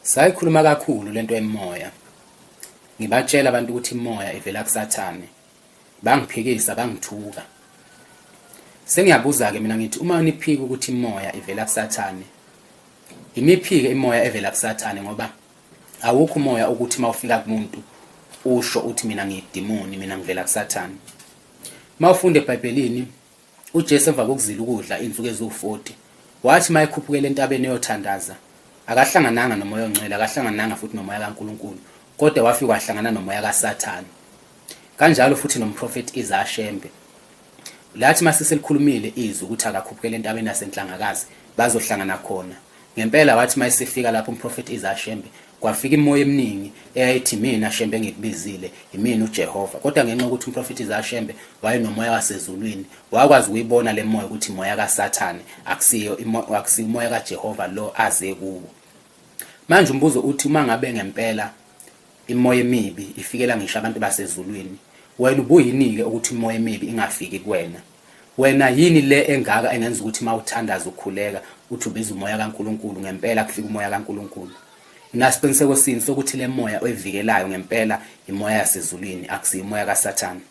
Sayikhuluma kakhulu lento yemoya. Ngibatshela abantu ukuthi imoya ivela kuSathane. Bangiphikisa bangithuka. Sengiyabuza ke mina ngithi uma niphika ukuthi imoya ivela kuSathane, imiphike imoya evela kuSathane ngoba awukho umoya ukuthi uma ufika kumuntu usho uthi mina ngiyidimoni mina ngivela kuSathane. Uma ufunda eBhayibhelini uJesu emva kokuzila ukudla izinsuku eziwu-40 wathi uma ekhuphukela entabeni eyothandaza akahlangananga nomoya ongcwele akahlangananga futhi nomoya kaNkulunkulu kodwa wafika wahlangana nomoya kaSathane. Kanjalo futhi nomprofethi Isaya Shembe lathi mase selikhulumile izwi ukuthi akakhuphukele entabeni yasenhlangakazi bazohlangana khona. Ngempela wathi mayesefika lapho umprofethi Isaya Shembe kwafika imoya eminingi eyayithi mina Shembe engikubizile imina uJehova. Kodwa ngenxa yokuthi umprofethi Isaya Shembe wayenomoya wasezulwini wakwazi ukuyibona le moya ukuthi imoya kaSathane akusiyo akusiyo umoya kaJehova lo aze kuwo. Manje umbuzo uthi uma ngabe ngempela imoya emibi ifikela ngisho abantu basezulwini wena ubuyini-ke ukuthi imoya emibi ingafiki kuwena? Wena yini le engaka engenza ukuthi uma uthandaza ukhuleka uthi ubiza umoya kaNkulunkulu ngempela kufika umoya kaNkulunkulu? Unasiqiniseko sini sokuthi le moya oyivikelayo ngempela imoya yasezulwini akusiyo umoya kaSathane?